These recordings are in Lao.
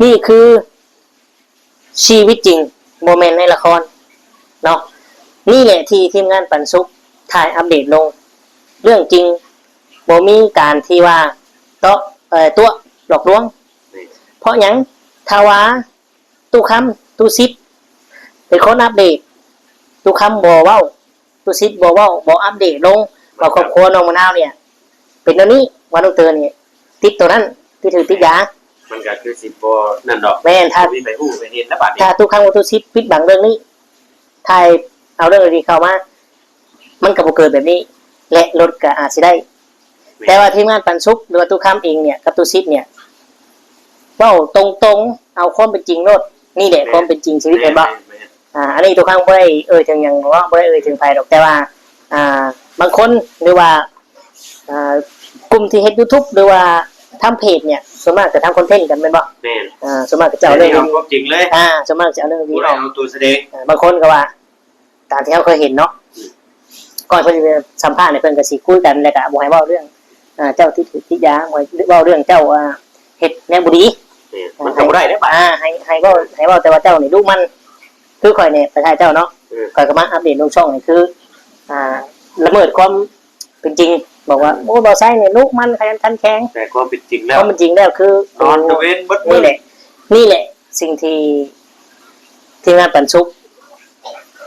ນີ້ຄືຊີວິດຈິງ ບໍ່ແມ່ນໃນລະຄອນເນາະ. ນີ້ແຫຼະທີ່ທີມງານປັນສຸກຖ່າຍອັບເດດລົງ ເລື່ອງຈິງ ບໍ່ມີການທີ່ວ່າເຕາະ ເອີ ຕົວະ ຫຼອກລວງ. ເພາະຫຍັງ? ຖ້າວ່າ ຕູ້ຄຳ ຕູ້ສິດ ເປັນຄົນອັບເດດ, ຕູ້ຄຳບໍ່ເວົ້າ, ຕູ້ສິດບໍ່ເວົ້າ ບໍ່ອັບເດດລົງ ວ່າຄອບຄົວນ້ອງມະນາວນີ້ເປັນແນວນີ້, ວ່ານ້ອງເຕີນີ້ຕິດໂຕນັ້ນ ຕິດຖືກຕິດຢາ. ມັນກໍຄືຊິບໍ່ນັ້ນດອກ. ແມ່ນ ຖ້າ ບໍ່ມີໃຜຮູ້ໃຜເຫັນແລ້ວບາດນີ້ ຖ້າຕູ້ຄຳກັບຕູ້ສິດປິດບັງເລື່ອງນີ້ ຖ່າຍເອົາເລື່ອງດີໆເຂົ້າມາ ມັນກໍບໍ່ເກີດແບບນີ້ ແລະ ລົດກໍອາດຊິໄດ້. ແມ່ນ ແຕ່ວ່າທີມງານປັນສຸກ ຫຼືວ່າຕູ້ຄຳເອງເນີ້ຍ ກັບຕູ້ສິດເນີ້ຍ ເວົ້າຕົງໆ ເອົາຄວາມເປັນຈິງໂລດ. ນີ້ແຫຼະ ແມ່ນ ຄວາມເປັນຈິງຊີວິດ ແມ່ນ ແມ່ນບໍ່? ແມ່ນ ອ່າ ອັນນີ້ຕູ້ຄຳບໍ່ໄດ້ເອີ່ຍເຖິງຫຍັງເນາະ ບໍ່ໄດ້ເອີ່ຍເຖິງໃຜດອກ ແຕ່ວ່າ ອ່າ ບາງຄົນ ຫຼືວ່າ ອ່າ ກຸ່ມທີ່ເຮັດຢູທູບ ຫຼືວ່າທຳເພຈເນີ້ຍ ສ່ວນມາກຈະທຳຄອນເທັນກັນແມ່ນບໍ່? ແມ່ນ ອ່າ ສ່ວນມາກຈະເອົາເລື່ອງ ເອົາຄວາມຈິງເລີຍ ອ່າ ສ່ວນມາກຈະເອົາເລື່ອງດີ ບໍ່ໄດ້ເອົາຕົວສະແດງ. ອ່າ ບາງຄົນກໍວ່າ ຕາມທີ່ເຮົາເຄີຍເຫັນເນາະ ອືມ ກ່ອນເພິ່ນຊິໄປສຳພາດນີ້ ເພິ່ນກໍຊິຄຸຍກັນ ແລ້ວກໍບໍ່ໃຫ້ເວົ້າເລື່ອງ ອ່າ ເຈົ້າຕິດ ຕິດຢາ ບໍ່ໃຫ້ເວົ້າເລື່ອງເຈົ້າ ອ່າ ເຮັດແນວບໍ່ດີ. ແມ່ນ ມັນກໍບໍ່ໄດ້ເດ້ບາດ ອ່າ ໃຫ້ ໃຫ້ເວົ້າ ໃຫ້ເວົ້າແຕ່ວ່າເຈົ້ານີ້ດຸໝັ່ນ ຄືຂ້ອຍນີ້ໄປຖ່າຍເຈົ້າເນາະ ເອີ ຂ້ອຍກໍມາອັບເດດລົງຊ່ອງນີ້ ຄື ອ່າ ລະເມີດຄວາມເປັນຈິງ ບອກວ່າ ອືມ ໂອ້ ບ່າວໄຊນີ້ດຸໝັ່ນ ຂະຫຍັນຂັນແຂງ ແຕ່ຄວາມເປັນຈິງແລ້ວ ຄວາມເປັນຈິງແລ້ວຄື ນອນຕະເວນເບິດມື້ ນີ້ແຫຼະ ນີ້ແຫຼະ ສິ່ງທີ່ທີມງານປັນສຸກ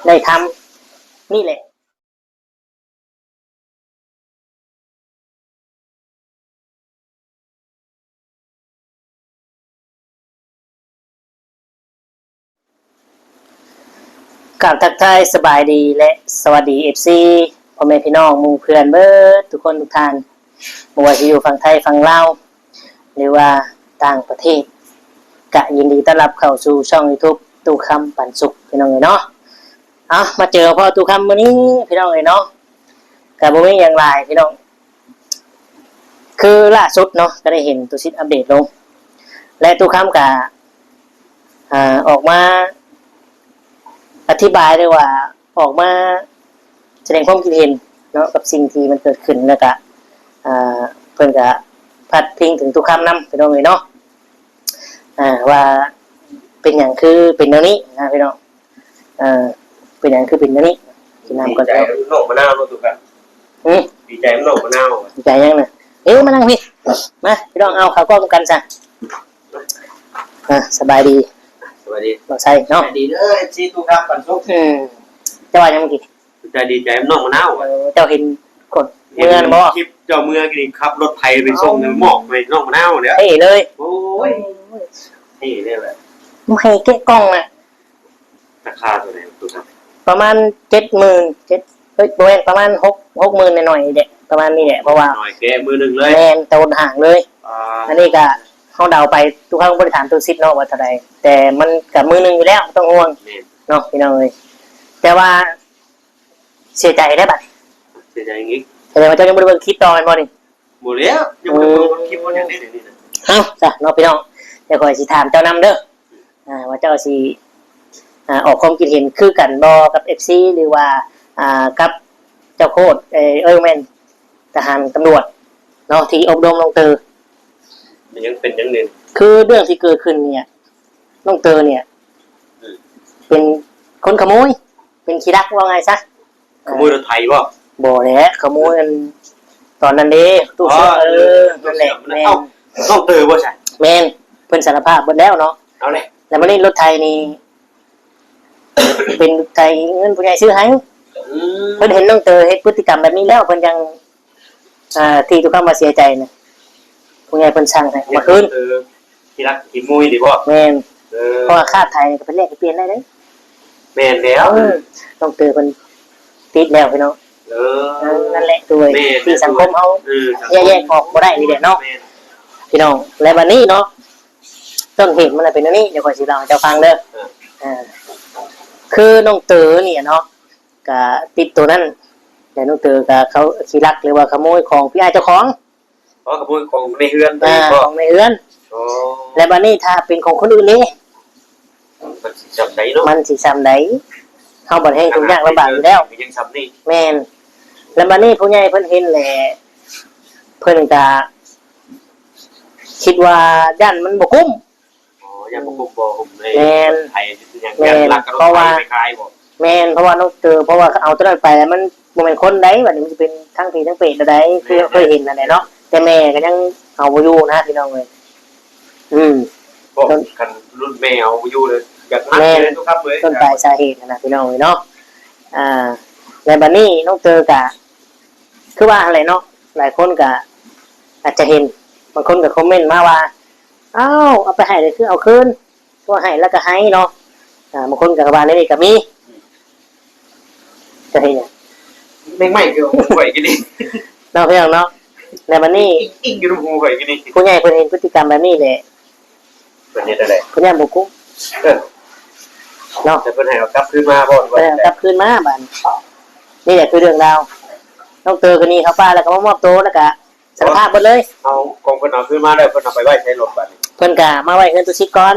ໄດ້ທຳນີ້ແຫຼະ. ກາບທັກທາຍສະບາຍດີ ແລະ ສະຫວັດດີ ເອັຟຊີ ພໍ່ແມ່ພີ່ນ້ອງໝູ່ເພື່ອນເບິດທຸກຄົນທຸກທ່ານ ບໍ່ວ່າຊິຢູ່ຝັ່ງໄທ ຝັ່ງລາວ ຫຼືວ່າຕ່າງປະເທດ ກະຍິນດີຕ້ອນຮັບເຂົ້າສູ່ຊ່ອງຢູທູບຕູ້ຄຳປັນສຸກ ພີ່ນ້ອງເອີຍເນາະ. ເອົາ ມາເຈີພໍ່ຕູ້ຄຳມື້ນີ້ ພີ່ນ້ອງເອີຍເນາະ ກະບໍ່ມີຫຍັງຫຼາຍພີ່ນ້ອງ ຄືລ່າສຸດເນາະ ກະໄດ້ເຫັນຕູ້ສິດອັບເດດລົງ ແລະ ຕູ້ຄຳກະ ອ່າ ອອກມາອະທິບາຍ ຫຼືວ່າ ອອກມາສະແດງຄວາມຄິດເຫັນເນາະ ກັບສິ່ງທີ່ມັນເກີດຂຶ້ນ ແລ້ວກະ ອ່າ ເພິ່ນກະພາດພິງເຖິງຕູ້ຄຳນຳ ພີ່ນ້ອງເອີຍເນາະ ອ່າ ວ່າເປັນຫຍັງຄືເປັນແນວນີ້ນະພີ່ນ້ອງ ເອີ ເປັນຫຍັງຄືເປັນແນວນີ້ ກິນນ້ຳກ່ອນ ດີໃຈນຳນ້ອງມະນາວເນາະ ຕູ້ຄຳ ຫື? ດີໃຈນຳນ້ອງມະນາວ ດີໃຈຫຍັງນະ? ເອີ ມານັ່ງພີ້ ມາ ພີ່ນ້ອງ ເອົາເຂົ້າກ້ອງກັນຊະ ອ່າ ສະບາຍດີ ສະບາຍດີ ບ່າວໄຊເນາະ ສະບາຍດີເດີ ເອັຟຊີ ຕູ້ຄຳປັນສຸກ ອືມ ເຈົ້າວ່າຫຍັງເມື່ອກີ້? ໃຈດີໃຈນຳນ້ອງມະນາວ ເອີ ເຈົ້າເຫັນຄົນເມືອນບໍ່? ເຫັນຄລິບເຈົ້າເມືອກິນ ຂັບລົດໄຖໄປສົ່ງ ເອົາ ມອບໃຫ້ນ້ອງມະນາວແຫຼະ ເທ່ເລີຍ ໂອ້ຍ ເທ່ເລີຍແຫຼະ ໃຫ້ແກະກ່ອງນະ ລາຄາເທົ່າໃດຕູ້ຄຳ? ປະມານເຈັດໝື່ນ ເຈັດ ເອີຍ ບໍ່ແມ່ນ ປະມານຫົກ ຫົກໝື່ນໜ້ອຍໆນີ້ແຫຼະ ປະມານນີ້ແຫຼະ ເພາະວ່າ ໜ້ອຍ ແກະມືໜຶ່ງເລີຍ ແມ່ນ ໂຕນຫ່າງເລີຍ ອ່າ ອັນນີ້ກະເຮົາເດົາໄປ ຕູ້ຄຳບໍ່ໄດ້ຖາມຕູ້ສິດເນາະວ່າເທົ່າໃດ ແຕ່ມັນກະມືໜຶ່ງຢູ່ແລ້ວ ບໍ່ຕ້ອງຫ່ວງ ແມ່ນ ເນາະ ພີ່ນ້ອງເອີຍ ແຕ່ວ່າ ເສຍໃຈໄດ໋ບາດນີ້ ເສຍໃຈອີກ ສະແດງວ່າເຈົ້າຍັງບໍ່ໄດ້ເບິ່ງຄລິບຕໍ່ແມ່ນບໍ່ນີ້? ບໍ່ແລ້ວ ຍັງບໍ່ໄດ້ເບິ່ງຄລິບ ເອີ ບໍ່ໄດ້ເບິ່ງຄລິບ ບໍ່ໄດ້ເບິ່ງຄລິບ ເອົາຊະເນາະພີ່ນ້ອງ ດຽວຂ້ອຍຊິຖາມເຈົ້ານຳເດີ ອ່າ ວ່າເຈົ້າຊິ ອ່າ ອອກຄວາມຄິດເຫັນຄືກັນບໍ່ກັບເອັຟຊີ ຫຼືວ່າ ອ່າ ກັບເຈົ້າໂຄດ ເອີ ເອີ ແມ່ນ ທະຫານຕຳຫຼວດເນາະ ທີ່ອົບຮົມນ້ອງເຕີ ເປັນຫຍັງ ເປັນຫຍັງແດ່? ຄືເລື່ອງທີ່ເກີດຂຶ້ນເນີ້ຍ ນ້ອງເຕີເນີ້ຍ ອືມ ເປັນຄົນຂະໂມຍ ເປັນຂີ້ລັກ ເວົ້າງ່າຍຊະ ຂະໂມຍລົດໄຖບໍ່? ບໍ່ແຫຼະ ຂະໂມຍອັນຕອນນັ້ນເດ້ ຕູ້ເຊື່ອມ ອໍ ເອີ ຕູ້ເຊື່ອມ ນັ້ນແຫຼະ ແມ່ນ ເອົ້າ ນ້ອງເຕີບໍ່ຊະ? ແມ່ນ ເພິ່ນສາລະພາບເບິດແລ້ວເນາະ ເອົາແຫຼະ ແລ້ວບາດນີ້ລົດໄຖນີ້ ເປັນໄຖເງິນຜູ້ໃຫຍ່ຊື້ໃຫ້ ອືມ ເພິ່ນເຫັນນ້ອງເຕີເຮັດພຶດຕິກຳແບບນີ້ແລ້ວ ເພິ່ນຍັງ ອ່າ ທີ່ຕູ້ຄຳວ່າເສຍໃຈນະ ຜູ້ໃຫຍ່ເພິ່ນສັ່ງໃຫ້ເອົາມາຄືນ ເອີ ທີ່ລັກທີ່ມຸຍນີ້ບໍ່? ແມ່ນ ເອີ ເພາະວ່າຄາດໄຖນີ້ກໍໄປແລກໄປປ່ຽນໄດ້ເດ້ ແມ່ນແລ້ວ ເອີ ນ້ອງເຕີເພິ່ນຕິດແລ້ວພີ່ນ້ອງ ເອີ ນັ້ນແຫຼະໂດຍ ແມ່ນ ທີ່ສັງຄົມເຮົາ ເອີ ແຍກອອກບໍ່ໄດ້ນີ້ແຫຼະເນາະ ແມ່ນ ພີ່ນ້ອງ ແລະ ບັດນີ້ເນາະ ຕົ້ນເຫດມັນນະເປັນແນວນີ້ ດຽວຂ້ອຍຊິເລົ່າໃຫ້ເຈົ້າຟັງເດີ ເອີ ອ່າ ຄືນ້ອງເຕີນີ້ເນາະ ກະຕິດໂຕນັ້ນ ແລະ ນ້ອງເຕີກະເຂົາຂີ້ລັກ ຫຼືວ່າຂະໂມຍຂອງພີ່ອ້າຍເຈົ້າຂອງ ອໍ ຂະໂມຍຂອງໃນເຮືອນ ອ່າ ຂອງໃນເຮືອນ ອໍ ແລະ ບາດນີ້ຖ້າເປັນຂອງຄົນອື່ນເດ ມັນຊິຊ່ຳໃດເນາະ ມັນຊິຊ່ຳໃດ ເຮົາບັດແຮ່ງທຸກຍາກລຳບາກຢູ່ແລ້ວ ຍັງຊ່ຳນີ້ ແມ່ນ ແລະ ບາດນີ້ຜູ້ໃຫຍ່ເພິ່ນເຫັນແຫຼະ ເພິ່ນກະຄິດວ່າຢ້ານມັນບໍ່ກຸ້ມ ອໍ ຍັງບໍ່ກຸ້ມບໍ່ຫຸ້ມໃນ ແມ່ນ ໄທ ຍັງ ແມ່ນ ລັກກະໂດດ ເພາະວ່າ ໄປຂາຍບໍ່? ແມ່ນ ເພາະວ່ານ້ອງເຕີ ເພາະວ່າເອົາໂຕນັ້ນໄປ ມັນບໍ່ແມ່ນຄົນໃດ ບັດນີ້ມັນຊິເປັນທັງຜີທັງເປດແນວໃດ ຄື ແມ່ນ ເຄີຍເຫັນນັ້ນແຫຼະເນາະ ແຕ່ແມ່ກໍຍັງເອົາບໍ່ຢູ່ນະ ພີ່ນ້ອງເອີຍ. ອືມ ເພາະຄັນລຸ້ນແມ່ເອົາບໍ່ຢູ່ເລີຍ ຢາກໜັກ ແມ່ນ ເລີຍທຸກຄຳເລີຍ ຕົ້ນປາຍສາເຫດນະ ພີ່ນ້ອງເອີຍເນາະ. ອ່າ ແລະ ບັດນີ້ນ້ອງເຕີກະ ຄືວ່າຫັ້ນແຫຼະເນາະ ຫຼາຍຄົນກະອາດຈະເຫັນ ບາງຄົນກໍຄອມເມັນມາວ່າ ອ້າວ ເອົາໄປໃຫ້ແລ້ວຄືເອົາຄືນ ຄືວ່າໃຫ້ແລ້ວກໍໃຫ້ເນາະ. ອ່າ ບາງຄົນກໍວ່າແນວນີ້ກໍມີ ຈະເຮັດຫຍັງ ແມ່ງໄມ້ຄືຫູຂ້ອຍກິນນີ້ ເນາະ ພີ່ນ້ອງເນາະ. ແລ້ວບັດນີ້ ອິງຢູ່ນຳຫູຂ້ອຍກິນນີ້ ຜູ້ໃຫຍ່ເພິ່ນເຫັນພຶດຕິກຳແບບນີ້ແຫຼະ ເພິ່ນເຮັດຈັ່ງໃດ? ເພິ່ນຢ້ານບໍ່ກຸ້ມ ເອີ ເນາະ ແຕ່ເພິ່ນໃຫ້ເອົາກັບຄືນມາບໍ່? ເພິ່ນໃຫ້ເອົາກັບຄືນມາບາດນີ້ ນີ້ແຫຼະຄືເລື່ອງລາວ. ນ້ອງເຕີກໍໜີເຂົ້າປ່າ ແລ້ວກໍມາມອບໂຕ ແລ້ວກໍສາລະພາບເບິດເລີຍ. ເອົາຂອງເພິ່ນເອົາຄືນມາແລ້ວ ເພິ່ນເອົາໄປໄວ້ໃສລົດບາດນີ້? ເພິ່ນກໍມາໄວ້ເຮືອນຕູ້ສິດກ່ອນ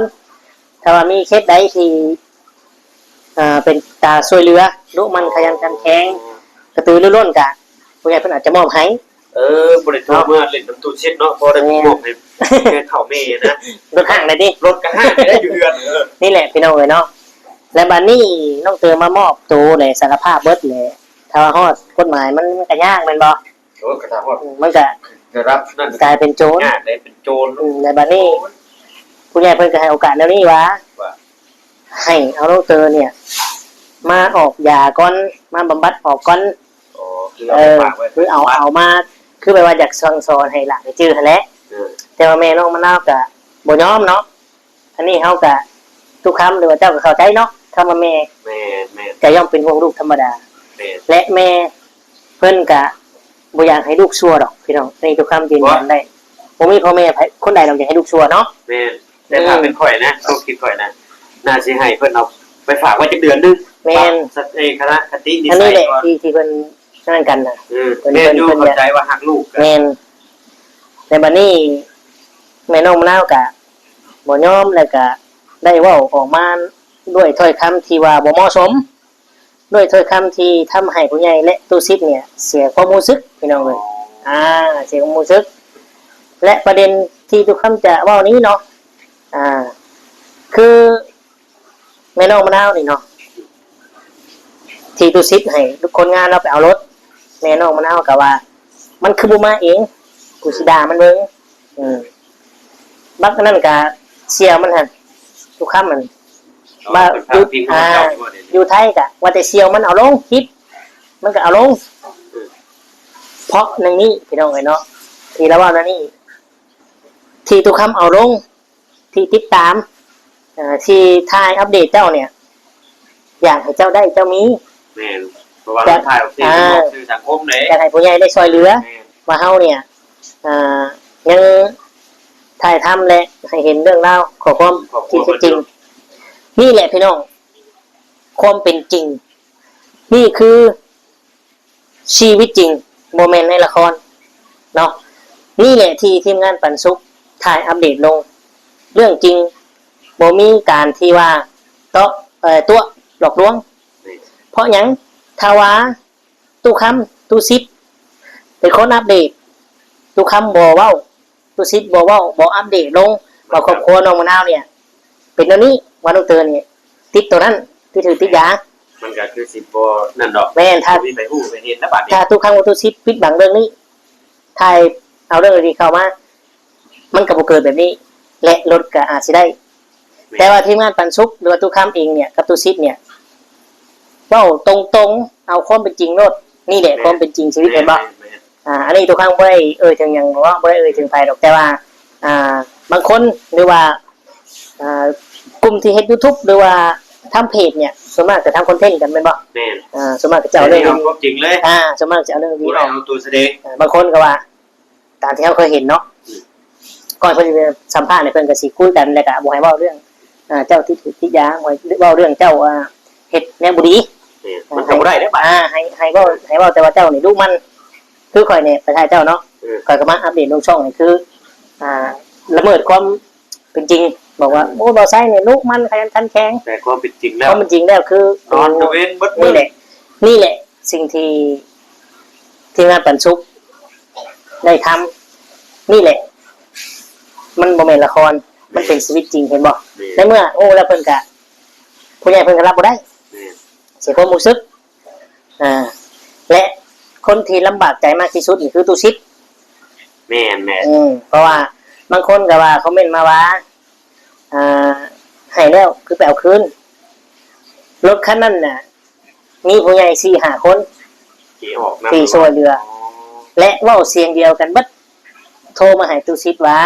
ຖ້າວ່າມີເຂດໃດທີ່ ເປັນຕາຊ່ວຍເຫຼືອ ດຸໝັ່ນຂະຫຍັນຂັນແຂງ ກະຕືລືລົ້ນ ກະຜູ້ໃຫຍ່ເພິ່ນອາດຈະມອບໃຫ້. ເອີ ບໍ່ໄດ້ໂທເມືອຫຼິ້ນນຳຕູ້ສິດເນາະ ພໍໄດ້ມອບໃຫ້ແມ່ເຖົ້າແມ່ນະ ລົດຫ້າງໄດ້ຕິ ລົດກໍຫ້າງໄດ້ຢູ່ເຮືອນ. ເອີ ນີ້ແຫຼະພີ່ນ້ອງເອີຍເນາະ ແລະ ບາດນີ້ນ້ອງເຕີມາມອບໂຕ ແລະ ສາລະພາບເບິດ ແລະ ຖ້າວ່າຮອດກົດໝາຍ ມັນ ມັນກໍຍາກແມ່ນບໍ່? ໂອ້ ກໍຖ້າຮອດ ອືມ ມັນກໍລະດັບນັ້ນ ກາຍເປັນໂຈນ ຍາກເດ້ ເປັນໂຈນ. ອືມ ແລະ ບາດນີ້ຜູ້ໃຫຍ່ເພິ່ນກໍໃຫ້ໂອກາດແນວນີ້ວ່າ ວ່າ ໃຫ້ເອົານ້ອງເຕີນີ້ມາອອກຢາກ່ອນ ມາບຳບັດອອກກ່ອນ. ອໍ ຄືເອົາໄປຝາກໄວ້ ເອີ ຄືເອົາ ເອົາມາ ຄືແບບວ່າຢາກສັ່ງສອນໃຫ້ຫຼານໄດ້ຈື່ຫັ້ນແຫຼະ. ເອີ ແຕ່ວ່າແມ່ນ້ອງມະນາວກໍບໍ່ຍອມເນາະ. ອັນນີ້ເຮົາກໍ ຕຸຄຳ ຫຼືວ່າເຈົ້າກໍເຂົ້າໃຈເນາະ ຄຳວ່າແມ່ ແມ່ນໆ ກໍຍ່ອມເປັນຫ່ວງລູກທຳມະດາ. ແມ່ນ ແລະ ແມ່ເພິ່ນກໍບໍ່ຢາກໃຫ້ລູກຊົ່ວດອກພີ່ນ້ອງ ອັນນີ້ຕຸຄຳຢືນຢັນໄດ້. ບໍ່ມີພໍ່ແມ່ໃຜຄົນໃດດອກຢາກໃຫ້ລູກຊົ່ວເນາະ. ແມ່ນ ແຕ່ຖ້າ ອືມ ເປັນຂ້ອຍນະ ຄວາມຄິດຂ້ອຍນະ ໜ້າຊິໃຫ້ເພິ່ນເອົາໄປຝາກໄວ້ຈັກເດືອນໜຶ່ງ. ແມ່ນ ປັບທັດສະນະຄະຕິນິໄສ ອັນນີ້ແຫຼະທີ່ ທີ່ເພິ່ນນັ້ນກັນນະ. ເອີ ເພິ່ນ ແມ່ນຢູ່ ເພິ່ນ ເຂົ້າໃຈວ່າຮັກລູກ. ແມ່ນ ແຕ່ບັດນີ້ແມ່ນ້ອງມະນາວກະບໍ່ຍອມ ແລ້ວກະໄດ້ເວົ້າອອກມາດ້ວຍຖ້ອຍຄຳທີ່ວ່າບໍ່ເໝາະສົມ. ດ້ວຍຖ້ອຍຄຳທີ່ທຳໃຫ້ຜູ້ໃຫຍ່ ແລະ ຕູ້ສິດເນ່ຍເສຍຄວາມຮູ້ສຶກ ພີ່ນ້ອງເອີຍ. ອໍ ອ່າ ເສຍຄວາມຮູ້ສຶກ ແລະ ປະເດັນທີ່ຕຸຄຳຈະເວົ້ານີ້ເນາະ ອ່າ ຄືແມ່ນ້ອງມະນາວນີ້ເນາະ ທີ່ຕູ້ສິດໃຫ້ຄົນງານລາວໄປເອົາລົດ ແມ່ນ້ອງມະນາວກໍວ່າ ມັນຄືບໍ່ມາເອງ ກູຊິດ່າມັນເບິ່ງ. ອືມ ບັກອັນນັ້ນກະສ່ຽວມັນຫັ້ນ ຕຸຄຳຫັ້ນ ວ່າຢູ່ ອ່າ ຢູ່ໄທກະວ່າແຕ່ສ່ຽວມັນເອົາລົງຄລິບ ມັນກະເອົາລົງ. ເພາະໜຶ່ງນີ້ພີ່ນ້ອງເອີຍເນາະ ທີ່ລາວເວົ້າແນວນີ້ ທີ່ຕຸຄຳເອົາລົງ ທີ່ຕິດຕາມ ເອີ ທີ່ຖ່າຍອັບເດດເຈົ້າເນ່ຍ ຢາກໃຫ້ເຈົ້າໄດ້ເຈົ້າມີ. ແມ່ນ ເພາະວ່າ ຢາກ ເຮົາຖ່າຍອອກສື່ ອ່າ ອອກສື່ສັງຄົມເດ້ ຢາກໃຫ້ຜູ້ໃຫຍ່ໄດ້ຊ່ອຍເຫຼືອ ແມ່ນ ວ່າເຮົາເນ່ຍ ອ່າ ຍັງຖ່າຍທຳ ແລະ ໃຫ້ເຫັນເລື່ອງລາວ ຂໍ້ຄວາມທີ່ແທ້ຈິງ. ນີ້ແຫຼະພີ່ນ້ອງ ຄວາມເປັນຈິງ ນີ້ຄື ຊີວິດຈິງ ບໍ່ແມ່ນໃນລະຄອນເນາະ. ນີ້ແຫຼະທີ່ທີມງານປັນສຸກຖ່າຍອັບເດດລົງ ເລື່ອງຈິງ ບໍ່ມີການທີ່ວ່າເຕາະ ເອີ ຕົວະ ຫຼອກລວງ. ເພາະຫຍັງ? ຖ້າວ່າ ຕູ້ຄຳ ຕູ້ສິດ ເປັນຄົນອັບເດດ ຕູ້ຄຳບໍ່ເວົ້າ ຕູ້ສິດບໍ່ເວົ້າ ບໍ່ອັບເດດລົງ ວ່າຄອບຄົວນ້ອງມະນາວເນ່ຍເປັນແນວນີ້ ວ່ານ້ອງເຕີເນ່ຍຕິດໂຕນັ້ນ ຕິດຖືກຕິດຢາ. ມັນກໍຄືຊິບໍ່ນັ້ນດອກ. ແມ່ນ ຖ້າ ບໍ່ມີໃຜຮູ້ໃຜເຫັນນະບາດນີ້ ຖ້າຕູ້ຄຳກັບຕູ້ສິດປິດບັງເລື່ອງນີ້ ຖ່າຍເອົາເລື່ອງດີໆເຂົ້າມາ ມັນກໍບໍ່ເກີດແບບນີ້ ແລະ ລົດກໍອາດຊິໄດ້. ແມ່ນ ແຕ່ວ່າທີມງານປັນສຸກ ຫຼືວ່າຕູ້ຄຳເອງເນ່ຍ ກັບຕູ້ສິດເນ່ຍ ເວົ້າຕົງໆ ເອົາຄວາມເປັນຈິງໂລດ. ນີ້ແຫຼະ ແມ່ນ ຄວາມເປັນຈິງຊີວິດ ແມ່ນ ແມ່ນບໍ່? ແມ່ນ ອ່າ ອັນນີ້ຕູ້ຄຳບໍ່ໄດ້ເອີ່ຍເຖິງຫຍັງເນາະ ບໍ່ໄດ້ເອີ່ຍເຖິງໃຜດອກ ແຕ່ວ່າ ອ່າ ບາງຄົນ ຫຼືວ່າ ອ່າ ກຸ່ມທີ່ເຮັດຢູທູບ ຫຼືວ່າທຳເພຈເນ່ຍ ສ່ວນມາກຈະທຳຄອນເທັນກັນແມ່ນບໍ່? ແມ່ນ ອ່າ ສ່ວນມາກຈະເອົາເລື່ອງ ຄວາມຈິງເລີຍ ອ່າ ສ່ວນມາກຈະເອົາເລື່ອງດີອອກ ບໍ່ໄດ້ເອົາຕົວສະແດງ. ອ່າ ບາງຄົນກໍວ່າ ຕາມທີ່ເຮົາເຄີຍເຫັນເນາະ ອືມ ກ່ອນເພິ່ນຊິໄປສຳພາດນີ້ ເພິ່ນກໍຊິຄຸຍກັນ ແລ້ວກໍບໍ່ໃຫ້ເວົ້າເລື່ອງ ອ່າ ເຈົ້າຕິດ ຕິດຢາ ບໍ່ໃຫ້ເວົ້າເລື່ອງເຈົ້າ ອ່າ ເຮັດແນວບໍ່ດີ. ແມ່ນ ມັນກໍບໍ່ໄດ້ເດ້ບາດ ອ່າ ໃຫ້ ໃຫ້ເວົ້າ ໃຫ້ເວົ້າແຕ່ວ່າເຈົ້ານີ້ດຸໝັ່ນ ຄືຂ້ອຍນີ້ໄປຖ່າຍເຈົ້າເນາະ ເອີ ຂ້ອຍກໍມາອັບເດດລົງຊ່ອງນີ້ ຄື ອ່າ ລະເມີດຄວາມເປັນຈິງ ບອກວ່າ ອືມ ໂອ້ ບ່າວໄຊນີ້ດຸໝັ່ນ ຂະຫຍັນຂັນແຂງ ແຕ່ຄວາມເປັນຈິງແລ້ວ ຄວາມເປັນຈິງແລ້ວຄື ນອນຕະເວນເບິດມື້ ນີ້ແຫຼະ ນີ້ແຫຼະ ສິ່ງທີ່ທີມງານປັນສຸກໄດ້ທຳ ນີ້ແຫຼະ ມັນບໍ່ແມ່ນລະຄອນ ມັນເປັນຊີວິດຈິງ ເຫັນບໍ່? ແມ່ນ ໃນເມື່ອໂອ້ແລ້ວເພິ່ນກະ ຜູ້ໃຫຍ່ເພິ່ນກະຮັບບໍ່ໄດ້ ແມ່ນ ເສຍຄວາມຮູ້ສຶກ ອ່າ ແລະ ຄົນທີ່ລຳບາກໃຈມາກທີ່ສຸດນີ້ຄືຕູ້ສິດ. ແມ່ນໆ ອືມ ເພາະວ່າບາງຄົນກໍວ່າ ຄອມເມັນມາວ່າ ອ່າ ໃຫ້ແລ້ວຄືໄປເອົາຄືນ. ລົດຄັນນັ້ນນະ ມີຜູ້ໃຫຍ່ສີ່ຫ້າຄົນ ທີ່ອອກນຳ ທີ່ຊ່ວຍເຫຼືອ ອໍ ແລະ ເວົ້າສຽງດຽວກັນເບິດ ໂທມາໃຫ້ຕູ້ສິດວ່າ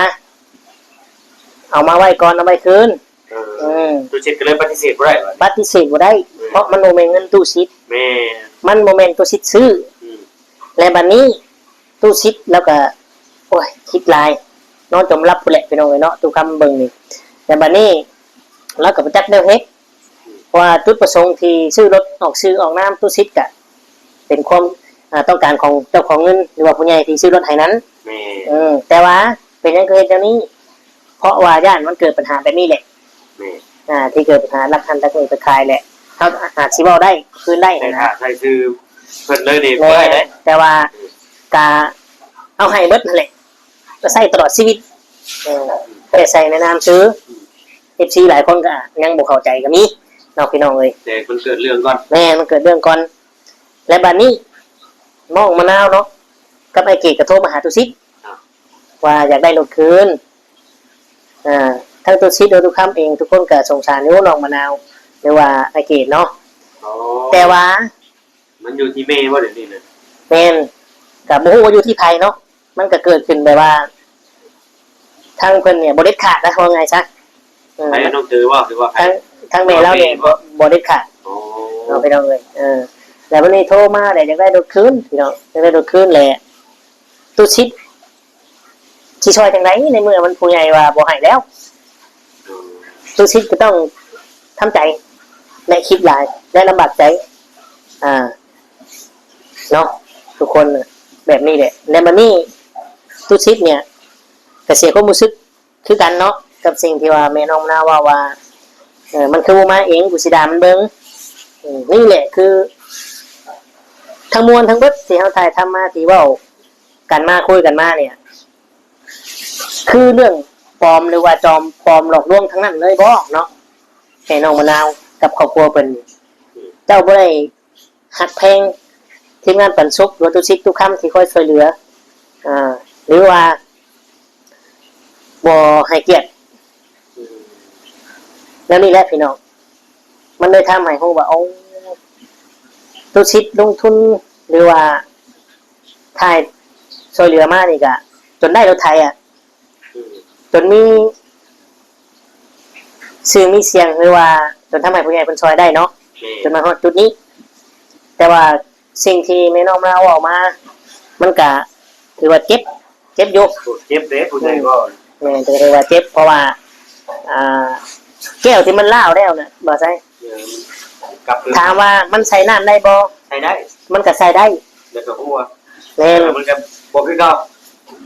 ເອົາມາໄວ້ກ່ອນ ເອົາໄວ້ຄືນ. ເອີ ອືມ ຕູ້ສິດກໍເລີຍປະຕິເສດບໍ່ໄດ້ ປະຕິເສດບໍ່ໄດ້ ເອີ ເພາະມັນບໍ່ແມ່ນເງິນຕູ້ສິດ ແມ່ນ ມັນບໍ່ແມ່ນຕູ້ສິດຊື້ ອືມ ແລະ ບັດນີ້ ຕູ້ສິດລາວກໍ ໂອ້ຍ ຄິດຫຼາຍ ນອນຈົມຫຼັບພຸ້ນແຫຼະ ພີ່ນ້ອງເອີຍເນາະ ຕູ້ຄຳເບິ່ງນີ້. ແລະ ບັດນີ້ລາວກໍບໍ່ຈັກແນວເຮັດ ເພາະວ່າຈຸດປະສົງທີ່ຊື້ລົດອອກຊື່ອອກນາມຕູ້ສິດ ກະເປັນຄວາມ ອ່າ ຕ້ອງການຂອງເຈົ້າຂອງເງິນ ຫຼືວ່າຜູ້ໃຫຍ່ທີ່ຊື້ລົດໃຫ້ນັ້ນ ແມ່ນ ເອີ ແຕ່ວ່າເປັນຫຍັງຄືເຮັດແນວນີ້? ເພາະວ່າຢ້ານມັນເກີດບັນຫາແບບນີ້ແຫຼະ ແມ່ນ ອ່າ ທີ່ເກີດບັນຫາລັກຫັ້ນລັກນີ້ໄປຂາຍແຫຼະ ເຮົາອາດຊິເວົ້າໄດ້ ຄືນໄດ້ ແຕ່ຖ້າໃຊ້ຊື່ເພິ່ນເລີຍນີ້ ແມ່ນ ບໍ່ໄດ້ເດ້ ແຕ່ວ່າ ອືມ ກະເອົາໃຫ້ເບິດຫັ້ນແຫຼະ ກໍໃຊ້ຕະຫຼອດຊີວິດ ເອີ ແຕ່ໃສ່ໃນນາມຊື່ ອືມ ເອັຟຊີຫຼາຍຄົນກໍຍັງບໍ່ເຂົ້າໃຈກໍມີເນາະ ພີ່ນ້ອງເອີຍ ແຕ່ມັນເກີດເລື່ອງກ່ອນ ແມ່ນ ມັນເກີດເລື່ອງກ່ອນ. ແລະ ບັດນີ້ນ້ອງມະນາວເນາະ ກັບອ້າຍເກດກໍໂທມາຫາຕູ້ສິດ ອ່າ ວ່າຢາກໄດ້ລົດຄືນ ອ່າ ທັງຕູ້ສິດ ແລະ ຕູ້ຄຳເອງ ທຸກຄົນກໍສົງສານຢູ່ນ້ອງມະນາວ ຫຼືວ່າອ້າຍເກດເນາະ ອໍ ແຕ່ວ່າ ມັນຢູ່ທີ່ແມ່ບໍ່ດຽວນີ້ນະ? ແມ່ນ ກໍບໍ່ຮູ້ວ່າຢູ່ທີ່ໃຜເນາະ ມັນກໍເກີດຂຶ້ນແບບວ່າ ທາງເພິ່ນນີ້ບໍ່ເດັດຂາດນະ ເວົ້າງ່າຍຊະ ເອີ ໃຜ ນ້ອງເຕີບໍ່ ຫຼືວ່າໃຜ? ທາງ ທາງແມ່ລາວນີ້ ແມ່ບໍ່? ບໍ່ ບໍ່ເດັດຂາດ ໂອ້ ເນາະ ພີ່ນ້ອງເອີຍ ເອີ ແລ້ວບັດນີ້ໂທມາແລ້ວ ຢາກໄດ້ລົດຄືນ ພີ່ນ້ອງ ຢາກໄດ້ລົດຄືນແຫຼະ ຕູ້ສິດ ຊິຊ່ອຍຈັ່ງໃດ ໃນເມື່ອມັນຜູ້ໃຫຍ່ວ່າບໍ່ໃຫ້ແລ້ວ ອືມ ຕູ້ສິດກໍຕ້ອງທຳໃຈ ແລະ ຄິດຫຼາຍ ແລະ ລຳບາກໃຈ ອ່າ ເນາະ ທຸກຄົນແບບນີ້ແຫຼະ. ແລະ ບັດນີ້ຕູ້ສິດເນີ້ຍກໍເສຍຄວາມຮູ້ສຶກຄືກັນເນາະ ກັບສິ່ງທີ່ວ່າແມ່ນ້ອງນາເວົ້າວ່າ ເອີ ມັນຄືບໍ່ມາເອງ ກູຊິດ່າມັນເບິ່ງ ເອີ ນີ້ແຫຼະຄືທັງມວນທັງເບິດທີ່ເຮົາຖ່າຍທຳມາ ທີ່ເວົ້າກັນມາ ຄຸຍກັນມານີ້ ຄືເລື່ອງປອມ ຫຼືວ່າຈອມປອມຫຼອກລວງທັງນັ້ນເລີຍບໍເນາະ? ແມ່ນ້ອງມະນາວກັບຄອບຄົວເພິ່ນ ເຈົ້າບໍ່ໄດ້ຮັກແພງທີມງານປັນສຸກ ຫຼືວ່າຕູ້ສິດຕູ້ຄຳທີ່ຄອຍຊ່ວຍເຫຼືອ ອ່າ ຫຼືວ່າບໍ່ໃຫ້ກຽດ ແນວນີ້ແຫຼະພີ່ນ້ອງ ມັນເລີຍທຳໃຫ້ຮູ້ວ່າ ໂອ້ ຕູ້ສິດລົງທຶນ ຫຼືວ່າ ຖ້າຊ່ວຍເຫຼືອມານີ້ກະຈົນໄດ້ລົດໄຖອະ ອືມ ຈົນມີຊື່ມີສຽງ ຫຼືວ່າຈົນທຳໃຫ້ຜູ້ໃຫຍ່ເພິ່ນຊ່ອຍໄດ້ເນາະ ແມ່ນ ຈົນມາຮອດຈຸດນີ້. ແຕ່ວ່າສິ່ງທີ່ແມ່ນ້ອງມາເວົ້າມາ ມັນກະຖືວ່າເຈັບ ເຈັບຢູ່ ໂອ້ ເຈັບເດ້ ຜູ້ໃຫຍ່ເວົ້າ ແມ່ນ ຖືວ່າເຈັບ ເພາະວ່າ ອ່າ ແກ້ວທີ່ມັນລ້າວແລ້ວນະ ບໍ່ໃຊ່ ເອີ ມັນກັບຄືນ ຖາມວ່າມັນໃສ່ນ້ຳໄດ້ບໍ່? ໃສ່ໄດ້ ມັນກໍໃສ່ໄດ້ ແລ້ວກໍຮົ່ວ ແມ່ນ ເອີ ມັນກໍບໍ່ຄືເກົ່າ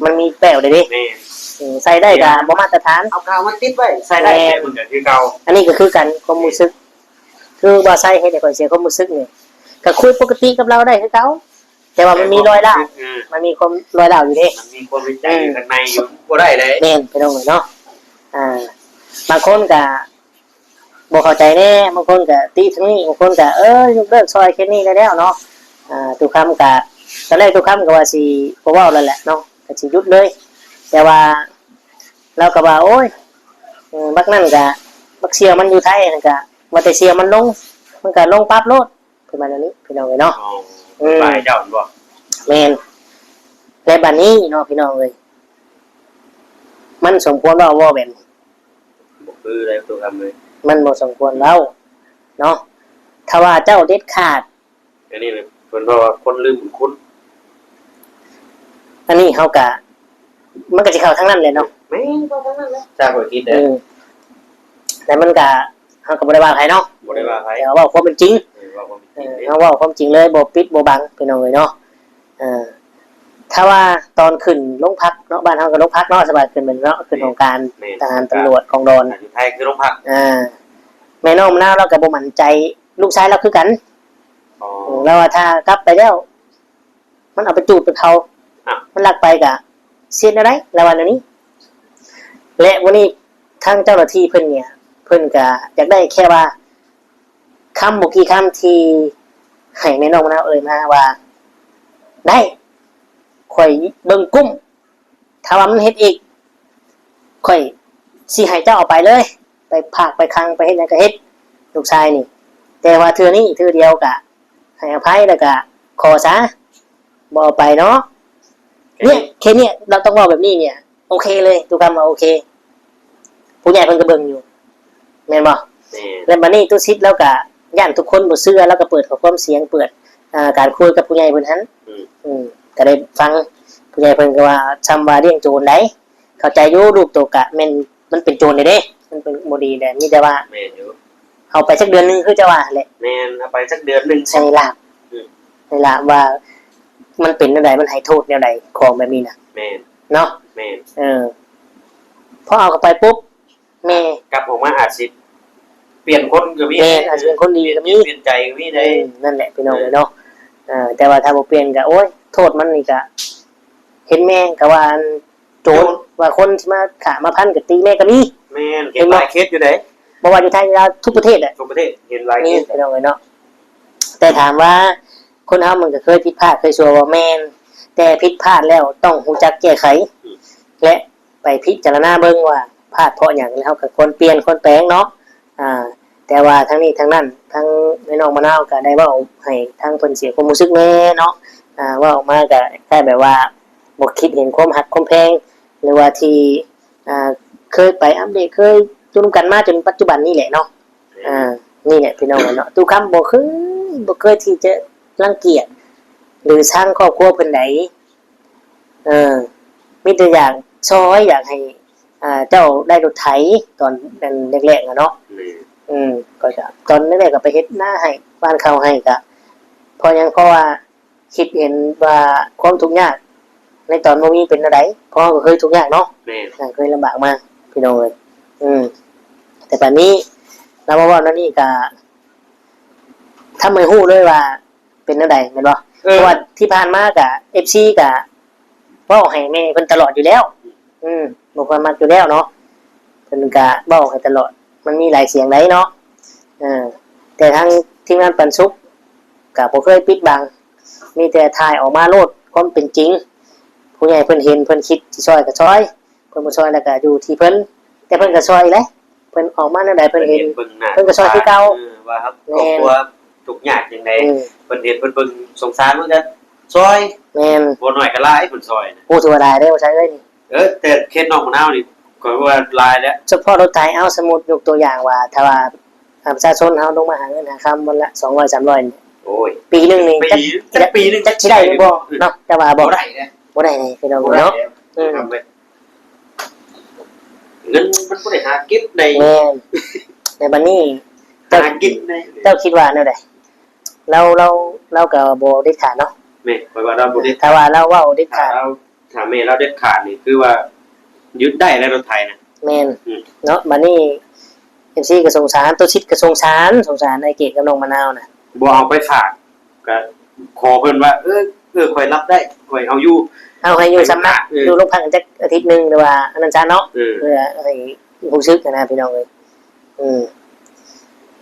ມັນມີແປ້ວເດ້ ແມ່ນ ອືມ ໃສ່ໄດ້ກໍບໍ່ມາດຕະຖານ ເອົາກາວມາຕິດໄວ້ ໃສ່ໄດ້ ແມ່ນ ແຕ່ມັນກໍຄືເກົ່າ ອັນນີ້ກໍຄືກັນ ຄວາມຮູ້ສຶກ ຄືບໍ່ໃສ່ເຮັດໃຫ້ຂ້ອຍເສຍຄວາມຮູ້ສຶກນີ້ ກໍຄຸຍປົກກະຕິກັບລາວໄດ້ຄືເກົ່າ ແຕ່ວ່າມັນມີລອຍລ້າວ ເອີ ມັນມີຄວາມລອຍລ້າວຢູ່ເດ້ ມັນມີຄວາມໃນໃຈ ອືມ ຢູ່ຂ້າງໃນຢູ່ ບໍ່ໄດ້ເລີຍ ແມ່ນ ພີ່ນ້ອງເອີຍເນາະ ອ່າ ບາງຄົນກະບໍ່ເຂົ້າໃຈແດ່ ບາງຄົນກະຕິທາງນີ້ ບາງຄົນກະ ເອີ ຍົກເລີກຊ່ອຍເຂດນີ້ໄດ້ແລ້ວເນາະ ອ່າ ຕຸຄຳກະ ຕອນແລກຕຸຄຳກະວ່າຊິບໍ່ເວົ້າແລ້ວແຫຼະເນາະ ກະຊິຢຸດເລີຍ ແຕ່ວ່າລາວກະວ່າ ໂອ້ຍ ບັກນັ້ນກະ ບັກສ່ຽວມັນຢູ່ໄທຫັ້ນກະ ວ່າແຕ່ສ່ຽວມັນລົງ ມັນກະລົງປັບໂລດ ເພິ່ນວ່າແນວນີ້ ພີ່ນ້ອງເອີຍເນາະ ອໍ ອືມ ບາຍເຈົ້າແມ່ນບໍ່? ແມ່ນ ແລະ ບາດນີ້ເນາະ ພີ່ນ້ອງເອີຍ ມັນສົມຄວນເວົ້າ ເວົ້າແບບນີ້ ບໍ່ຄືໃດຕົວຄຳເລີຍ ມັນບໍ່ສົມຄວນເວົ້າເນາະ ຖ້າວ່າເຈົ້າເດັດຂາດ ອັນນີ້ເພິ່ນເວົ້າວ່າຄົນລືມບຸນຄຸນ ອັນນີ້ເຮົາກະ ມັນກະຊິເຂົ້າທາງນັ້ນແຫຼະເນາະ ແມ່ນ ເຂົ້າທາງນັ້ນແຫຼະ ຈາກຂ້ອຍຄິດເດ້ ອືມ ແຕ່ມັນກະ ເຮົາກໍບໍ່ໄດ້ວ່າໃຜເນາະ ບໍ່ໄດ້ວ່າໃຜ ແຕ່ເວົ້າຄວາມເປັນຈິງ ເອີ ເວົ້າຄວາມເປັນຈິງເດ້ ເອີ ເຮົາເວົ້າຄວາມຈິງເລີຍ ບໍ່ປິດບໍ່ບັງ ພີ່ນ້ອງເອີຍເນາະ ເອີ ຖ້າວ່າຕອນຂຶ້ນໂຮງພັກເນາະ ບ້ານເຮົາກໍໂຮງພັກເນາະ ສະບາຍຂຶ້ນແມ່ນເນາະ ຂຶ້ນຫ້ອງການ ແມ່ນ ທະຫານ ຕຳຫຼວດ ກອງດອນ ຢູ່ໄທຄືໂຮງພັກ ອ່າ ແມ່ນ້ອງມະນາວລາວກໍບໍ່ໝັ້ນໃຈລູກຊາຍລາວຄືກັນ ອໍ ເອີ ລາວວ່າຖ້າກັບໄປແລ້ວ ມັນເອົາໄປຈູດໄປເຜົາ ອ້າວ ມັນລັກໄປກະຊິເຮັດແນວໃດ ລາວວ່າແນວນີ້ ແລະ ມື້ນີ້ ທາງເຈົ້າໜ້າທີ່ເພິ່ນເນຍ ເພິ່ນກະຢາກໄດ້ແຄ່ວ່າ ຄຳບໍ່ກີ່ຄຳທີ່ໃຫ້ແມ່ນ້ອງມະນາວເອີ່ຍມາວ່າ ໄດ້ ຂ້ອຍເບິ່ງກຸ້ມ ຖ້າວ່າມັນເຮັດອີກ ຂ້ອຍຊິໃຫ້ເຈົ້າເອົາໄປເລີຍ ໄປຝາກໄປຄັງໄປເຮັດຫຍັງກະເຮັດ ລູກຊາຍນີ້ ແຕ່ວ່າເທື່ອນີ້ເທື່ອດຽວກະໃຫ້ອະໄພ ແລ້ວກະຂໍຊະ ບໍ່ເອົາໄປເນາະ ເນຍ ແຄ່ເນຍ ລາວຕ້ອງເວົ້າແບບນີ້ເນຍ ໂອເຄເລີຍ ຕູຄຳວ່າໂອເຄ ຜູ້ໃຫຍ່ເພິ່ນກະເບິ່ງຢູ່ ແມ່ນບໍ່? ແມ່ນ ແລ້ວບາດນີ້ຕຸສິດລາວກະຢ້ານທຸກຄົນບໍ່ເຊື່ອ ລາວກະເປີດຂໍ້ຄວາມສຽງ ເປີດ ອ່າ ການຄຸຍກັບຜູ້ໃຫຍ່ເພິ່ນຫັ້ນ ອືມ ອືມ ກະໄດ້ຟັງ ຜູ້ໃຫຍ່ເພິ່ນກະວ່າ ຊ່ຳວ່າລ້ຽງໂຈນໃດ ເຂົ້າໃຈຢູ່ ລູກໂຕກະແມ່ນ ມັນເປັນໂຈນແທ້ເດ້ ມັນເປັນບໍ່ດີແຫຼະ ມີແຕ່ວ່າ ແມ່ນຢູ່ ເອົາໄປຈັກເດືອນໜຶ່ງ ຄືເຈົ້າວ່າຫັ້ນແຫຼະ ແມ່ນ ເອົາໄປຈັກເດືອນໜຶ່ງ ໃສ່ລາບ ອືມ ໃສ່ລາບວ່າ ມັນເປັນແນວໃດ ມັນໃຫ້ໂທດແນວໃດ ຂອງແບບນີ້ນະ ແມ່ນ ເນາະ ແມ່ນ ເອີ ພໍເອົາເຂົ້າໄປປຸບ ແມ່ ກັບອອກມາອາດຊິປ່ຽນຄົນກະມີ ແມ່ນ ອາດຊິເປັນຄົນດີກະມີ ປ່ຽນ ປ່ຽນໃຈກະມີໄດ໋ ອືມ ນັ້ນແຫຼະພີ່ນ້ອງເອີຍເນາະ ເອີ ແຕ່ວ່າຖ້າບໍ່ປ່ຽນກະ ໂອ້ຍ ໂທດມັນນີ້ກະ ເຫັນແມ່ກະວ່າອັນ ໂຈນ ໂຈນ ວ່າຄົນຊິມາຂ້າມາພັນກະຕີແມ່ກະມີ ແມ່ນ ເຫັນບໍ່ ເຫັນຫຼາຍເຄສຢູ່ໃດ໋ ບໍ່ວ່າຢູ່ໄທຢູ່ລາວ ທຸກປະເທດແຫຼະ ທຸກປະເທດ ເຫັນຫຼາຍເຄສ ພີ່ນ້ອງເອີຍເນາະ ແຕ່ຖາມວ່າ ຄົນເຮົາມັນກະເຄີຍຜິດພາດເຄີຍຊົ່ວບໍ່ ແມ່ນ ແຕ່ຜິດພາດແລ້ວຕ້ອງຮູ້ຈັກແກ້ໄຂ ອືມ ແລະ ໄປພິຈາລະນາເບິ່ງວ່າພາດເພາະຫຍັງ ແລ້ວເຮົາກະຄວນປ່ຽນຄວນແປງເນາະ ອ່າ ແຕ່ວ່າທັງນີ້ທັງນັ້ນ ທາງແມ່ນ້ອງມະນາວກະໄດ້ເວົ້າໃຫ້ທາງເພິ່ນເສຍຄວາມຮູ້ສຶກແດ່ເນາະ ອ່າ ເວົ້າອອກມາກະຄ້າຍແບບວ່າບໍ່ຄິດເຫັນຄວາມຮັກຄວາມແພງ ຫຼືວ່າທີ່ ອ່າ ເຄີຍໄປອັບເດດ ເຄີຍຢູ່ນຳກັນມາຈົນປັດຈຸບັນນີ້ແຫຼະເນາະ ອ່າ ນີ້ແຫຼະພີ່ນ້ອງເນາະ ຕູ້ຄຳບໍ່ເຄີຍ ບໍ່ເຄີຍທີ່ຈະລັງກຽດ ຫຼືຊັງຄອບຄົວເພິ່ນໃດ ເອີ ມີແຕ່ຢາກຊ່ອຍ ຢາກໃຫ້ ອ່າ ເຈົ້າໄດ້ລົດໄຖຕອນແລກໆ ຫັ້ນເນາະ ແມ່ນ ອືມ ຂ້ອຍກະຕອນແລກໆ ກະໄປເຮັດນາໃຫ້ ຫວ່ານເຂົ້າໃຫ້ ກະເພາະຫຍັງ ເພາະວ່າຄິດເຫັນວ່າຄວາມທຸກຍາກໃນຕອນບໍ່ມີເປັນແນວໃດ ເພາະເຮົາກະເຄີຍທຸກຍາກເນາະ ແມ່ນ ເຄີຍລຳບາກມາ ພີ່ນ້ອງເອີຍ ອືມ ແຕ່ບາດນີ້ລາວມາເວົ້າແນວນີ້ກະ ທຳໃຫ້ຮູ້ເລີຍວ່າເປັນແນວໃດແມ່ນບໍ່? ເອີ ເພາະວ່າທີ່ຜ່ານມາກະ ເອັຟຊີ ກະເວົ້າໃຫ້ແມ່ເພິ່ນຕະຫຼອດຢູ່ແລ້ວ ອືມ ບໍ່ຄ່ອຍມັກຢູ່ແລ້ວເນາະ ເພິ່ນກະເວົ້າໃຫ້ຕະຫຼອດ ມັນມີຫຼາຍສຽງໃດເນາະ ເອີ ແຕ່ທາງທີມງານປັນສຸກກະບໍ່ເຄີຍປິດບັງ ມີແຕ່ຖ່າຍອອກມາໂລດ ຄວາມເປັນຈິງ ຜູ້ໃຫຍ່ເພິ່ນເຫັນ ເພິ່ນຄິດຊິຊ່ອຍກະຊ່ອຍ ເພິ່ນບໍ່ຊ່ອຍແລ້ວກະຢູ່ທີ່ເພິ່ນ ແຕ່ເພິ່ນກະຊ່ອຍແຫຼະ ເພິ່ນອອກມາແນວໃດເພິ່ນເຫັນ ເພິ່ນກະຊ່ອຍຄືເກົ່າ ເອີ ວ່າເຮົາ ແມ່ນ ຄອບຄົວທຸກຍາກຈັ່ງໃດ ອືມ ເພິ່ນເຫັນເພິ່ນເບິ່ງສົງສານ ເພິ່ນກະຊ່ອຍ ແມ່ນ ບໍ່ໜ້ອຍກະຫຼາຍເພິ່ນຊ່ອຍນະ ໂອ້ ຖືວ່າຫຼາຍເດ້ ບໍ່ໃຊ່ເອີຍ ເອີ ແຕ່ເຂດນ້ອງມະນາວນີ້ ຂ້ອຍວ່າຫຼາຍແລ້ວ ສະເພາະລົດໄຖ ເອົາ ສົມມຸດຍົກຕົວຢ່າງວ່າ ຖ້າວ່າ ອ່າ ປະຊາຊົນເຮົາລົງມາຫາເງິນຫາຄຳວັນລະສອງຮ້ອຍ ສາມຮ້ອຍ ໂອ້ຍ ປີໜຶ່ງນີ້ ປີ ຈັກ ຈັກປີໜຶ່ງ ຈັກຊິໄດ້ຫຼືບໍ່ເນາະ ແຕ່ວ່າບໍ່ ບໍ່ໄດ້ເດ້ ບໍ່ໄດ້ເດ້ ພີ່ນ້ອງເນາະ ບໍ່ໄດ້ແລ້ວ ອືມ ເງິນມັນບໍ່ໄດ້ຫາເກັບໄດ້ ແມ່ນ ແຕ່ບາດນີ້ ເຈົ້າ ຫາກິນໄດ້ ເຈົ້າຄິດວ່າແນວໃດ? ລາວ ລາວ ລາວກະບໍ່ເດັດຂາດເນາະ ແມ່ນ ຂ້ອຍວ່າລາວບໍ່ເດັດຂາດ ຖ້າວ່າລາວເວົ້າເດັດຂາດ ຖ້າລາວ ຖ້າແມ່ລາວເດັດຂາດນີ້ ຄືວ່າຢຸດໄດ້ແລ້ວ ລົດໄຖນະ ແມ່ນ ອືມ ເນາະ ບາດນີ້ ເອັຟຊີ ກະສົງສານ ໂຕຊິດກະສົງສານ ສົງສານອ້າຍເກດກັບນ້ອງມະນາວນະ ບໍ່ເອົາໄປຂາຍ ກະຂໍເພິ່ນວ່າ ເອີ ເອີ ຂ້ອຍຮັບໄດ້ ຂ້ອຍເອົາຢູ່ ເອົາໃຫ້ຢູ່ຊ່ຳນັ້ນ ເອີ ຢູ່ໂຮງພັກຈັກອາທິດໜຶ່ງ ຫຼືວ່າອັນນັ້ນຊະເນາະ ເອີ ເພື່ອໃຫ້ຮູ້ສຶກຫັ້ນນະ ພີ່ນ້ອງເອີຍ ອືມ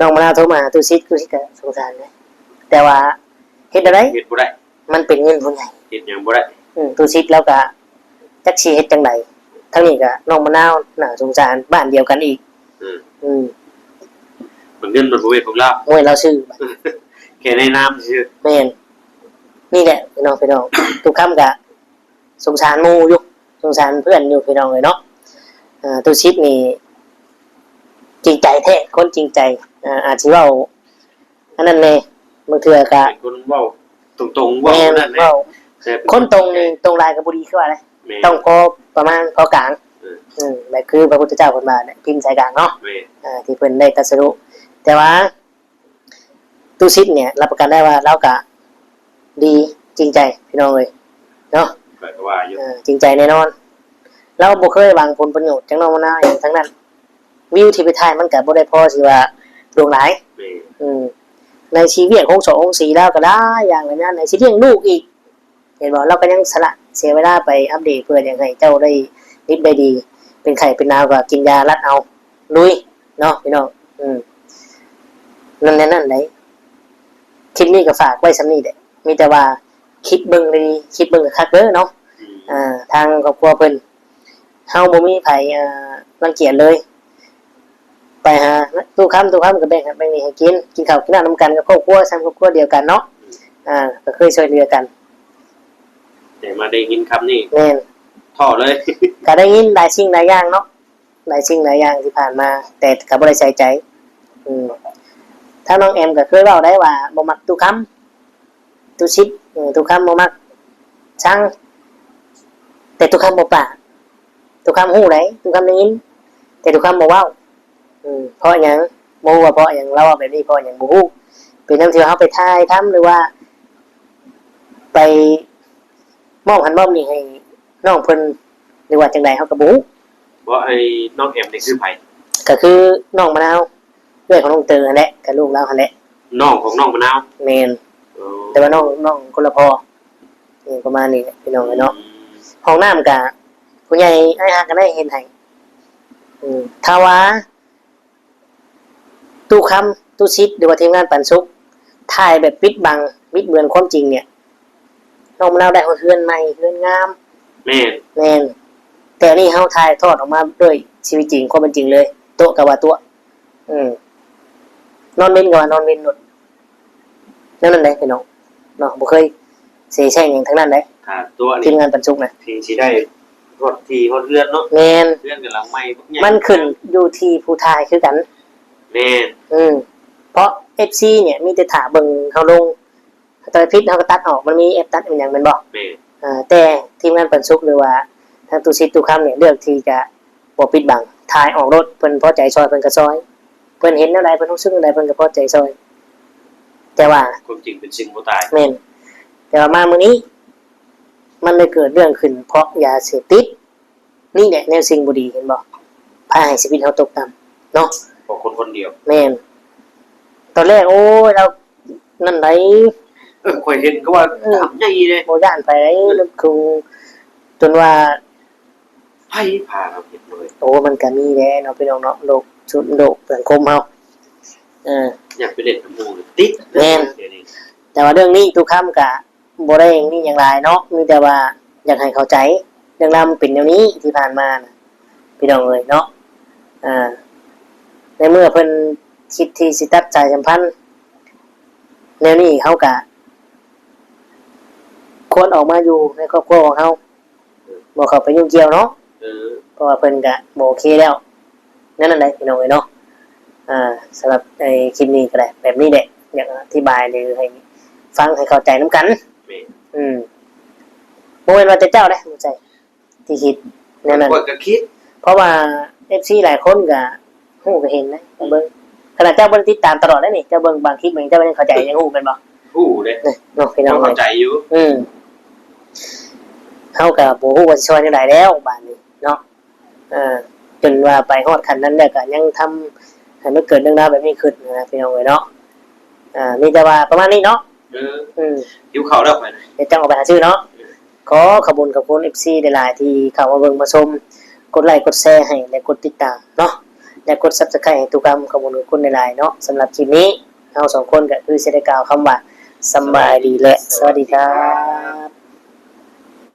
ນ້ອງມະນາວໂທມາຫາຕູ້ຊິດ ຕູ້ຊິດກະສົງສານເດ້ ແຕ່ວ່າເຮັດແນວໃດ ເຮັດບໍ່ໄດ້ ມັນເປັນເງິນຜູ້ໃຫຍ່ ເຮັດຫຍັງບໍ່ໄດ້ ອືມ ຕູ້ຊິດລາວກະຈັກຊິເຮັດຈັ່ງໃດ ທາງນີ້ກະນ້ອງມະນາວໜ້າສົງສານ ບ້ານດຽວກັນອີກ ອືມ ອືມ ມັນເງິນມັນບໍ່ແມ່ນຂອງລາວ ໂອ້ຍ ລາວຊື້ ແຄ່ໃນນາມຊື່ ແມ່ນ ນີ້ແຫຼະພີ່ນ້ອງ ພີ່ນ້ອງ ຕູ້ຄຳກະສົງສານໝູ່ຢູ່ ສົງສານເພື່ອນຢູ່ ພີ່ນ້ອງເອີຍເນາະ ເອີ ຕູ້ຊິດນີ້ຈິງໃຈແທ້ ຄົນຈິງໃຈ ອາ ອາດຊິເວົ້າ ອັນນັ້ນແດ່ ບາງເທື່ອກະ ເປັນຄົນເວົ້າຕົງໆ ເວົ້າ ແມ່ນ ນັ້ນແຫຼະ ເວົ້າ ແຕ່ເປັນຄົນ ຄົນຕົງນີ້ ຕົງຫຼາຍກະບໍ່ດີ ຄືວ່າແຫຼະ ແມ່ນ ຕ້ອງພໍປະມານ ພໍກາງ ເອີ ອືມ ແບບຄືພະພຸດທະເຈົ້າເພິ່ນວ່າແຫຼະ ພິມສາຍກາງເນາະ ແມ່ນ ເອີ ທີ່ເພິ່ນໄດ້ຕັດສະຮູ້ ແຕ່ວ່າ ຕູ້ຊິດນີ້ ຮັບປະກັນໄດ້ວ່າລາວກະດີ ຈິງໃຈ ພີ່ນ້ອງເອີຍ ເນາະ ຂ້ອຍກະວ່າຢູ່ ເອີ ຈິງໃຈແນ່ນອນ ລາວບໍ່ເຄີຍຫວັງຜົນປະໂຫຍດຈາກນ້ອງມະນາວຫຍັງທັງນັ້ນ ວິວທີ່ໄປຖ່າຍມັນກະບໍ່ໄດ້ພໍຊິວ່າໂດ່ງຫຼາຍ ແມ່ນ ອືມ ໃນຊີວິດໂຮງສອງໂຮງສີລາວກະຫຼາຍຢ່າງຫຼາຍງານ ໃນຊິລ້ຽງລູກອີກ ເຫັນບໍ່ ລາວກະຍັງສະຫຼະເສຍເວລາໄປອັບເດດ ເພື່ອຢາກໃຫ້ເຈົ້າໄດ້ດິບໄດ້ດີ ໄປ ເປັນໄຂ້ເປັນໜາວກໍກິນຢາລັດເອົາ ລຸຍເນາະພີ່ນ້ອງ. ອືມ ນັ້ນແນວນັ້ນໃດ໋. ຄລິບນີ້ກໍຝາກໄວ້ສ່ຳນີ້ແຫຼະ ມີແຕ່ວ່າຄິດເບິ່ງດີໆ ຄິດເບິ່ງຄັກໆເດີເນາະ. ອືມ ອ່າ ທາງຄອບຄົວເພິ່ນ ເຮົາບໍ່ມີໃຜ ເອີ ລັງກຽດເລີຍ. ໄປຫາຕູ້ຄຳ ຕູ້ຄຳກໍແບ່ງຫັ້ນແບ່ງນີ້ໃຫ້ກິນ ກິນເຂົ້າກິນນ້ຳນຳກັນກັບຄອບຄົວ ຊ້ຳຄອບຄົວດຽວກັນເນາະ. ອືມ ອ່າ ກໍເຄີຍຊ່ວຍເຫຼືອກັນ ແຕ່ມາໄດ້ຍິນຄຳນີ້ ແມ່ນ ທໍ້ເລີຍ. ກໍໄດ້ຍິນຫຼາຍສິ່ງຫຼາຍຢ່າງເນາະ ຫຼາຍສິ່ງຫຼາຍຢ່າງທີ່ຜ່ານມາ ແຕ່ກໍບໍ່ໄດ້ໃສ່ໃຈ. ອືມ ທາງນ້ອງແອມກໍເຄີຍເວົ້າໄດ້ວ່າບໍ່ມັກຕູ້ຄຳ ຕູ້ສິດ ເອີ ຕູ້ຄຳບໍ່ມັກ ຊັງ ແຕ່ຕູ້ຄຳບໍ່ປາກ. ຕູ້ຄຳຮູ້ໃດ໋ ຕູ້ຄຳໄດ້ຍິນ ແຕ່ຕູ້ຄຳບໍ່ເວົ້າ. ອືມ ເພາະຫຍັງ? ບໍ່ຮູ້ວ່າເພາະຫຍັງ ລາວເວົ້າແບບນີ້ເພາະຫຍັງບໍ່ຮູ້. ເປັນນຳທີ່ວ່າເຮົາໄປຖ່າຍທຳ ຫຼືວ່າໄປມອບຫັ້ນມອບນີ້ໃຫ້ນ້ອງເພິ່ນ ຫຼືວ່າຈັ່ງໃດ ເຮົາກໍບໍ່ຮູ້. ບໍ່ ໄອ້ນ້ອງແອມນີ້ຄືໃຜ? ກໍຄືນ້ອງມະນາວ ເອື້ອຍຂອງນ້ອງເຕີຫັ້ນແຫຼະ ກໍລູກລາວຫັ້ນແຫຼະ. ນ້ອງຂອງນ້ອງມະນາວ? ແມ່ນ. ອໍ ແຕ່ວ່ານ້ອງ ນ້ອງຄົນລະພໍ່ ນີ້ປະມານນີ້ແຫຼະພີ່ນ້ອງເອີຍເນາະ. ອືມ ຫ້ອງນ້ຳກະຜູ້ໃຫຍ່ອ້າຍຮັກກໍໄດ້ເຮັດໃຫ້. ອືມ ຖ້າວ່າຕູ້ຄຳ ຕູ້ສິດ ຫຼືວ່າທີມງານປັນສຸກ ຖ່າຍແບບປິດບັງ ບິດເບືອນຄວາມຈິງເນີ້ຍ ນ້ອງມະນາວໄດ້ຮອດເຮືອນໃໝ່ ເຮືອນງາມ. ແມ່ນ ແມ່ນ. ແຕ່ນີ້ເຮົາຖ່າຍທອດອອກມາດ້ວຍຊີວິດຈິງ ຄວາມເປັນຈິງເລີຍ ຕົວະກໍວ່າຕົວະ. ອືມ ນອນເວັນກໍວ່ານອນເວັນໂລດ. ແນວນັ້ນໃດ໋ພີ່ນ້ອງເນາະ ບໍ່ເຄີຍເສແຊ່ງຫຍັງທັງນັ້ນໃດ໋. ຖ້າຕົວະນີ້ ທີມງານປັນສຸກນະ ເຖິງຊິໄດ້ຮອດທີ່ຮອດເຮືອນເນາະ. ແມ່ນ ເຮືອນກໍຫຼັງໃໝ່ບັກໃຫຍ່. ມັນຂຶ້ນຢູ່ທີ່ຜູ້ຖ່າຍຄືກັນ. ແມ່ນ. ອືມ ເພາະເອັຟຊີເນີ້ຍມີແຕ່ຖ້າເບິ່ງເຮົາລົງ ຖ້າຜິດເຮົາກໍຕັດອອກ ມັນມີແອັບຕັດແອັບຫຍັງແມ່ນບໍ່? ແມ່ນ. ອ່າ ແຕ່ທີມງານປັນສຸກ ຫຼືວ່າທາງຕູ້ສິດ ຕູ້ຄຳນີ້ ເລືອກທີ່ຈະບໍ່ປິດບັງ ຖ່າຍອອກໂລດ. ເພິ່ນພໍໃຈຊ່ອຍ ເພິ່ນກໍຊ່ອຍ ເພິ່ນເຫັນແນວໃດ ເພິ່ນຮູ້ສຶກແນວໃດ ເພິ່ນກໍພໍໃຈຊ່ອຍ. ແຕ່ວ່າ ຄວາມຈິງເປັນສິ່ງບໍ່ຕາຍ. ແມ່ນ. ແຕ່ວ່າມາມື້ນີ້ ມັນໄດ້ເກີດເລື່ອງຂຶ້ນເພາະຢາເສບຕິດ. ນີ້ແຫຼະແນວສິ່ງບໍ່ດີ ເຫັນບໍ່? ພາໃຫ້ຊີວິດເຮົາຕົກຕ່ຳເນາະ ເພາະຄົນຄົນດຽວ. ແມ່ນ. ຕອນແລກ ໂອ້ຍ ລາວນັ້ນໃດ໋. ເອີ ຂ້ອຍເຫັນກໍວ່າ ເອີ ດາບໃຫຍ່ເດ້ ບໍ່ຢ້ານໃຜໃດ໋. ເອີ ລາວຄົງ ຈົນວ່າ ໃຜພາລາວເຮັດເລີຍ. ໂອ້ ມັນກໍມີແດ່ເນາະ ພີ່ນ້ອງເນາະ ໂລກຊຸມ ໂລກສັງຄົມເຮົາ. ເອີ ຢາກໄປຫຼິ້ນນຳໝູ່ຕິດ. ແມ່ນ. ດຽວນີ້ ແຕ່ວ່າເລື່ອງນີ້ ຕູ້ຄຳກະ ບໍ່ໄດ້ມີຫຍັງຫຼາຍເນາະ ມີແຕ່ວ່າຢາກໃຫ້ເຂົ້າໃຈເລື່ອງລາວມັນເປັນແນວນີ້ທີ່ຜ່ານມານະ ພີ່ນ້ອງເອີຍເນາະ. ອ່າ ໃນເມື່ອເພິ່ນຄິດທີ່ຊິຕັດສາຍສຳພັນແນວນີ້ ເຮົາກະຄວນອອກມາຢູ່ໃນຄອບຄົວຂອງເຮົາ ບໍ່ເຂົ້າໄປຫຍຸ້ງກ່ຽວເນາະ. ເອີ ເພາະວ່າເພິ່ນກະບໍ່ໂອເຄແລ້ວ ແນວນັ້ນໃດ໋ ພີ່ນ້ອງເອີຍເນາະ. ອ່າ ສຳລັບໃນຄລິບນີ້ກໍໄດ້ແບບນີ້ແຫຼະ ຢາກອະທິບາຍ ຫຼື ໃຫ້ຟັງໃຫ້ເຂົ້າໃຈນຳກັນ. ແມ່ນ. ອືມ ບໍ່ແມ່ນວ່າແຕ່ເຈົ້າເດ້ ບໍ່ໃຊ່ ທີ່ຄິດແນວນັ້ນ ຂ້ອຍກໍຄິດ ເພາະວ່າເອັຟຊີຫຼາຍຄົນກໍຮູ້ກໍເຫັນນະ ອືມ ເບິ່ງ ຂະໜາດເຈົ້າບໍ່ໄດ້ຕິດຕາມຕະຫຼອດເດ້ນີ້ ເຈົ້າເບິ່ງບາງຄລິບເບິ່ງ ເຈົ້າກໍຍັງເຂົ້າໃຈ ຍັງຮູ້ແມ່ນບໍ່? ຮູ້ເດ້ ເນາະ ພີ່ນ້ອງ ເຮົາເຂົ້າໃຈຢູ່. ອືມ ເຮົາກໍບໍ່ຮູ້ວ່າຊິຊ່ອຍແນວໃດແລ້ວບາດນີ້ເນາະ. ອ່າ ຈົນວ່າໄປຮອດຂັ້ນນັ້ນແລ້ວກໍຍັງທຳໃຫ້ມັນເກີດເລື່ອງລາວແບບນີ້ຂຶ້ນນະ ພີ່ນ້ອງເອີຍເນາະ. ອ່າ ມີແຕ່ວ່າປະມານນີ້ເນາະ. ເອີ ອືມ ຫິວເຂົ້າແລ້ວຂ້ອຍນະ ດຽວຈັ່ງອອກໄປຫາຊື້ເນາະ. ເອີ ຂໍຂອບຄຸນຂອບຄຸນເອັຟຊີຫຼາຍໆ ທີ່ເຂົ້າມາເບິ່ງມາຊົມ ກົດໄລກົດແຊໃຫ້ ແລະ ກົດຕິດຕາມເນາະ ແລະ ກົດຊັບສະໄຄໃຫ້ທຸກຄຳ. ຂອບຄຸນຂອບຄຸນຫຼາຍໆເນາະ. ສຳລັບຄລິບນີ້ ເຮົາສອງຄົນກໍຄືຊິໄດ້ກ່າວຄຳວ່າ ສຳບາຍດີ ແລະ ສະຫວັດດີຄັບ.